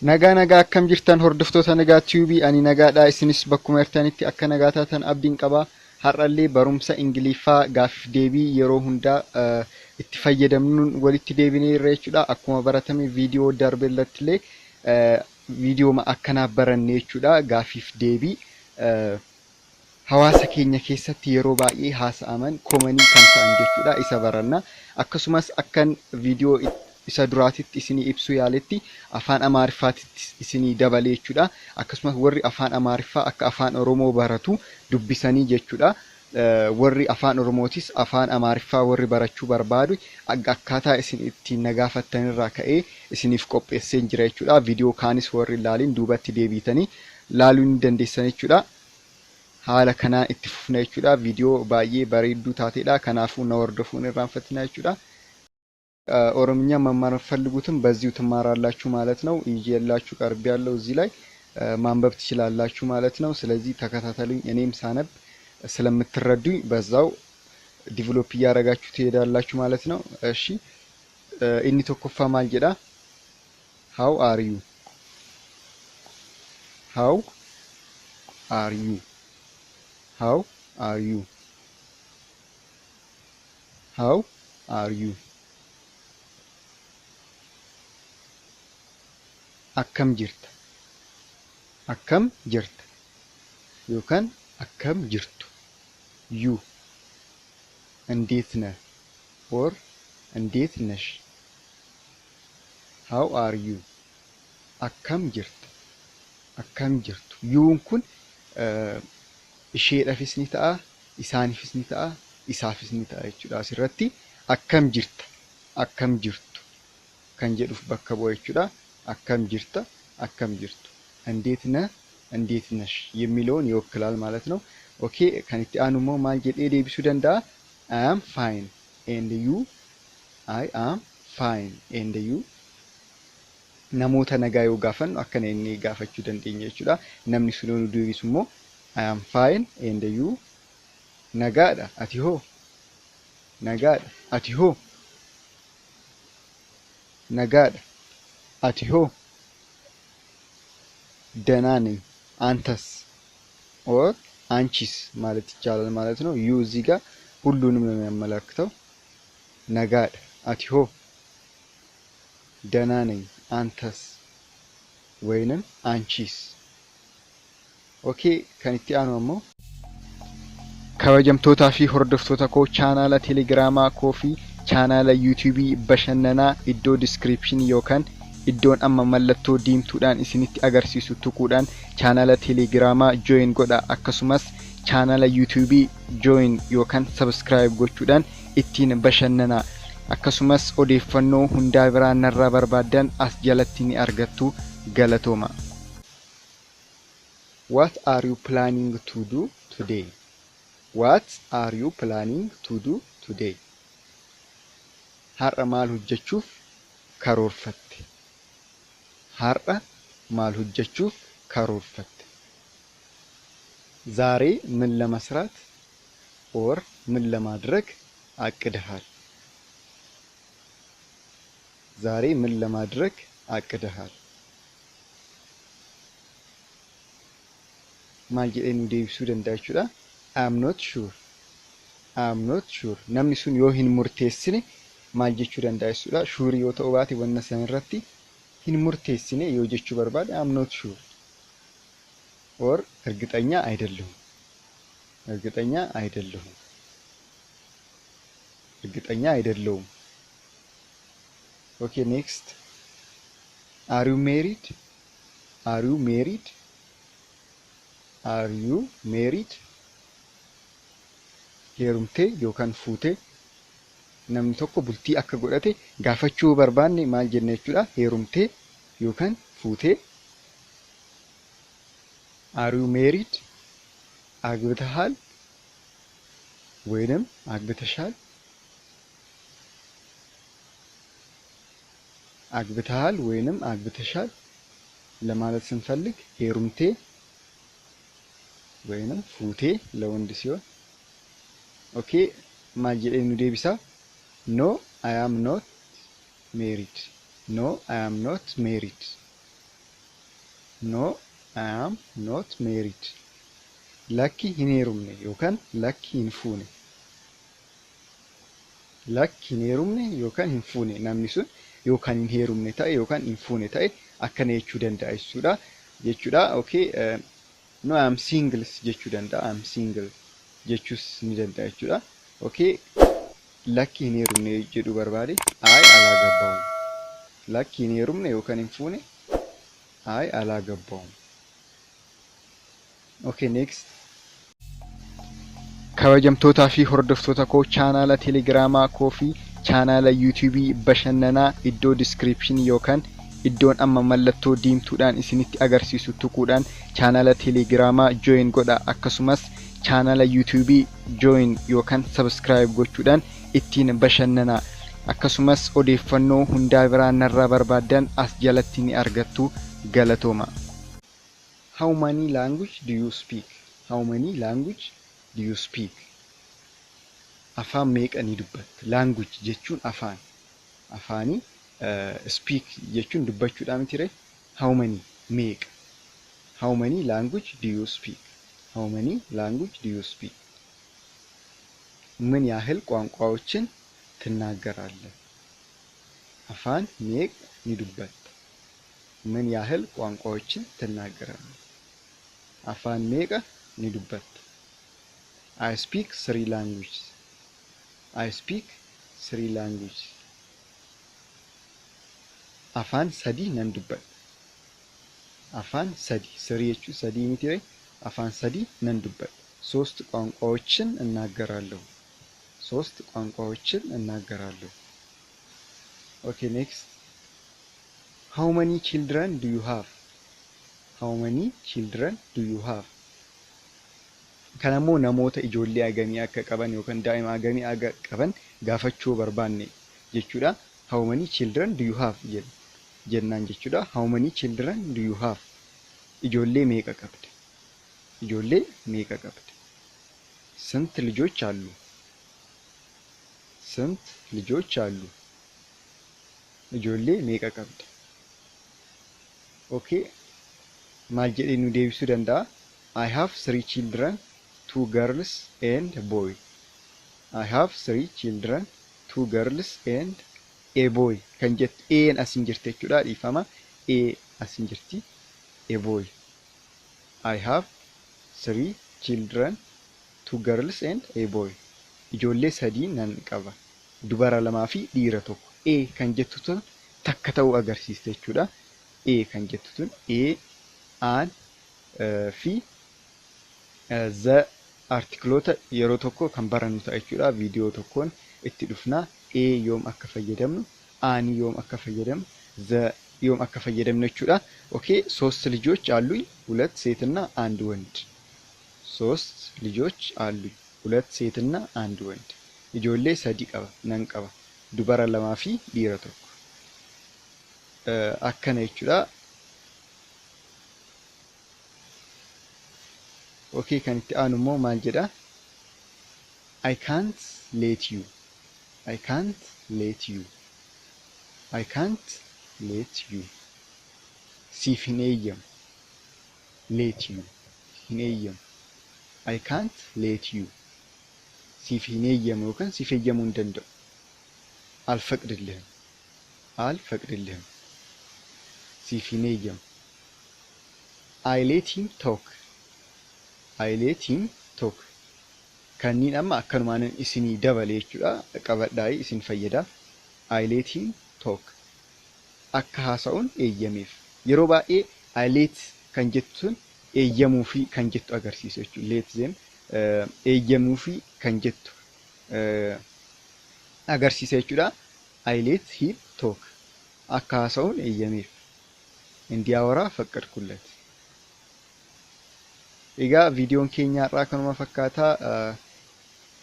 Nagaa nagaa, akkam jirtan hordoftoota Nagaa Tube? Ani nagaadha, isinis bakkuma jirtanitti akka nagaa taatan abdiin qaba. Har'allee barumsa Ingiliffaa gaaffiif deebii yeroo hundaa itti fayyadamnuun walitti deebineerra jechuudha. Akkuma baratame viidiyoo darbe irrattillee viidiyooma akkanaa baranne jechuudha. Gaaffiif deebii hawaasa keenya keessatti yeroo baay'ee haasa'aman, common kan ta'an jechuudha, isa baranna. Akkasumas akkan viidiyoo isa duraatitti isinii ibsuu yaaletti afaan Amaariffaatitti isinii dabalee jechuudha. Akkasumas warri afaan Amaariffaa akka afaan Oromoo baratu dubbisanii jechuudha. Warri afaan Oromootis afaan Amaariffaa warri barachuu barbaadu akkaataa isin ittiin na gaafattanirraa ka'ee isiniif qopheessee jira jechuudha. Viidiyoo kaanis warri ilaalin duubatti deebiitanii laaluu ni dandeessan jechuudha. Haala kanaan itti fufna jechuudha. Viidiyoo baay'ee bareedduu taateedha. Kanaafuu na hordofuun irraanfatina jechuudha. ኦሮምኛ መማር የምትፈልጉትም በዚሁ ትማራላችሁ ማለት ነው። ይዤላችሁ ቀርብ ያለው እዚህ ላይ ማንበብ ትችላላችሁ ማለት ነው። ስለዚህ ተከታተሉኝ። እኔም ሳነብ ስለምትረዱኝ በዛው develop እያደረጋችሁ ትሄዳላችሁ ማለት ነው። እሺ፣ inni tokkoffaa maal jedha? How are you? How are you? How are you? How are you? Akkam jirta? Akkam jirta? Yookaan akkam jirtu? You. እንዴት ነህ? Or እንዴት ነሽ? How are you? Akkam jirta? Akkam jirtu? You'n kun isheedhaafis ni ta'a, isaaniifis ni ta'a, isaafis ni ta'a jechuudha. Asirratti akkam jirta? Akkam jirtu? Kan jedhuuf bakka bu'a jechuudha. Akkam jirta? Akkam jirtu? እንዴት ነህ? እንዴት ነሽ? የሚለውን ይወክላል ማለት ነው። Okay, kan itti aanu immoo maal jedhee deebisuu danda'a? I am fine and you? I am fine and you? Namoota nagaa yoo gaafannu akkana inni gaafachuu dandeenya jechuudha. Namni sun yoo nu deebisu immoo I am fine and you? Nagaadha, ati hoo? Nagaadha, ati hoo? Nagaadha, ati hoo? ደህና ነኝ፣ አንተስ? Or አንቺስ ማለት ይቻላል ማለት ነው። You እዚህ ጋር ሁሉንም ነው የሚያመላክተው። Nagaadha, ati hoo? ደህና ነኝ፣ አንተስ? ወይንም አንቺስ? Okay, kan itti aanu ammoo kabajamtootaa fi hordoftoota koo, chaanaala Teelegiraamaa koo fi chaanaala Yuutuubii Bashannanaa iddoo description yookaan iddoon amma mallattoo diimtuudhaan isinitti agarsiisu tuquudhaan chaanaala Teelegiraamaa join godha. Akkasumas chaanaala Yuutuubii join yookaan subscribe gochuudhaan ittiin bashannanaa. Akkasumas odeeffannoo hundaa biraa narraa barbaaddan as jalatti ni argattu. Galatooma. What are you planning to do today? What are you planning to do today? Har'a maal hojjechuuf karoorfatte? Har'a maal hojjechuuf karoorfatte? ዛሬ ምን ለመስራት or ምን ለማድረግ አቅደሃል? ዛሬ ምን ለማድረግ አቅደሃል? Maal jedhee nu deebisuu danda'a jechuudha. I am not sure. I am not sure. Namni sun yoo hin murteessine maal jechuu danda'a jechuudha. Sure yoo ta'uu baate wanna san irratti hin murteessine yoo jechuu barbaade I am not sure. Or እርግጠኛ አይደለሁም። እርግጠኛ አይደለሁም። እርግጠኛ አይደለሁም። Okay, next. Are you married? Are you married? Are you married? Heerumtee yookaan fuutee? Namni tokko bultii akka godhate gaafachuu barbaanne maal jenna jechuudha. Heerumtee yookaan fuutee? Are you married? አግብተሃል ወይንም አግብተሻል? አግብተሃል ወይንም አግብተሻል ለማለት ስንፈልግ heerumtee ወይንም fuutee ለወንድ ሲሆን። Okay, maal jedhee nu deebisa? No, I am not married. No, I am not married. No, I am not married. Lakki hin heerumne yookaan lakki hin fuune. Lakki hin heerumne yookaan hin fuune namni sun yookaan hin heerumne ta'e yookaan hin fuune ta'e akkana jechuu danda'a jechuudha. Jechuudha. Okay. No, I am single jechuu danda'a. I am single jechuus ni danda'a jechuudha. Okay. Lakki hin heerumne jedhuu barbaade አይ አላገባሁም. Lakki hin heerumne yookaan hin fuune አይ አላገባሁም. Okay, next. Kabajamtootaa fi hordoftoota koo chaanaala teelegiraamaa koo fi chaanaala yuutuubii bashannanaa iddoo descriptionii yookaan iddoon amma mallattoo diimtuudhaan isinitti agarsiisu tuquudhaan chaanaala teelegiraamaa join godha akkasumas chaanaala yuutuubii join yookaan subscribe gochuudhaan ittiin bashannanaa akkasumas odeeffannoo hundaa biraa narraa barbaaddan as jalatti ni argattu galatooma. How many language do you speak? How many language do you speak? Afaan meeqa ni dubbatta? Language jechuun afaan. Afaanii speak jechuun dubbachuudha miti ree? How many meeqa? How many language do you speak? How many language do you speak? ምን ያህል ቋንቋዎችን ትናገራለህ? Afaan meeqa ni dubbatta? ምን ያህል ቋንቋዎችን ትናገራለህ? Afaan meeqa ni dubbatta? I speak three languages. I speak three languages. Afaan sadii nan dubbadha. Afaan sadi three jechuun sadii miti ree? Afaan sadii nan dubbadha. ሶስት ቋንቋዎችን እናገራለሁ። ሶስት ቋንቋዎችን እናገራለሁ። Okay, next. How many children do you have? How many children do you have? Kanammoo namoota ijoollee hagamii akka qaban yookaan daa'ima hagamii akka qaban gaafachuu barbaanne jechuudha. How many children do you have jennaan jechuudha. How many children do you have? Ijoollee meeqa qabda? Ijoollee meeqa qabda? ስንት ልጆች አሉ? ስንት ልጆች አሉ? Ijoollee meeqa qabda? Okay. Maal jedhee nu deebisuu danda'a? I have three children, two girls and a boy. I have three children, two girls and a boy kan jettu een as hin jirti jechuudha. Dhiifama. A as hin jirti. A boy. I have three children, two girls and a boy. Ijoollee sadii nan qaba. Dubara lamaa fi dhiira tokko. A kan jettu tun takka ta'uu agarsiista jechuudha. A kan jettu tun A, an fi the articleoota yeroo tokko kan barannu ta'a jechuudha. Viidiyoo tokkoon itti dhufna. A yoom akka fayyadamnu, anii yoom akka fayyadamnu, the yoom akka fayyadamnu jechuudha. Okay, ሶስት ልጆች አሉኝ፣ ሁለት ሴትና አንድ ወንድ። ሶስት ልጆች አሉኝ፣ ሁለት ሴትና አንድ ወንድ። Ijoollee sadi qaba, nan qaba. Dubara lamaa fi dhiira tokko. Akkana jechuudha. Okay, kan itti aanu immoo maal jedha? I can't let you. I can't let you. I can't let you. Siif hin eeyyamu. Let you. Hin eeyyamu. I can't let you. Siif hin eeyyamu yookaan siif eeyyamuu hin danda'u. አልፈቅድልህም. አልፈቅድልህም. Siif hin eeyyamu. I let him talk. I let him talk. Kanneen amma akkanumaan isinii dabale jechuudha. Qabadhaa isin fayyada. I let him talk. Akka haasa'uun eeyyameef. Yeroo baay'ee I let kan jettu sun eeyyamuufi kan jettu agarsiisa jechuudha. Let them eeyyamuufi kan jettu agarsiisa jechuudha. I let him talk. Akka haasa'uun eeyyameef. እንዲያወራ ፈቀድኩለት. Egaa viidiyoon keenya har'aa kanuma fakkaata.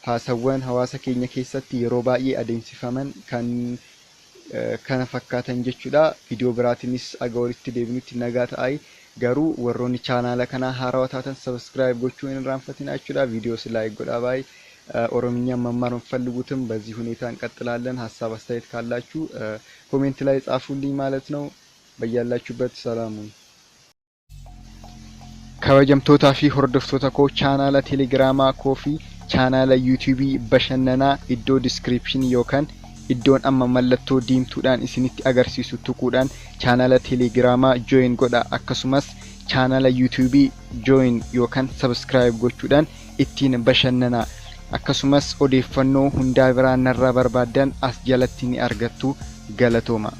Haasawwan hawaasa keenya keessatti yeroo baay'ee adeemsifaman kan kana fakkaatan jechuudha. Viidiyoo biraatiinis aga walitti deebinutti nagaa ta'aa. Garuu warroonni chaanaala kanaa haarawaa taatan subscribe gochuu hin irraanfatinaa jechuudha. Viidiyoos like godhaa baay'ee. ኦሮምኛ መማር የምትፈልጉትም በዚህ ሁኔታ እንቀጥላለን። ሀሳብ አስተያየት ካላችሁ comment ላይ ጻፉልኝ ማለት ነው። በያላችሁበት ሰላም ሁኑ። Kabajamtootaa fi hordoftoota koo, chaanaala Teelegiraamaa koo fi chaanaala Yuutuubii Bashannanaa iddoo description yookaan iddoon amma mallattoo diimtuudhaan isinitti agarsiisu tuquudhaan chaanaala Teelegiraamaa join godha. Akkasumas chaanaala Yuutuubii join yookaan subscribe gochuudhaan ittiin bashannanaa. Akkasumas odeeffannoo hundaa biraa narraa barbaaddan as jalatti ni argattu. Galatooma.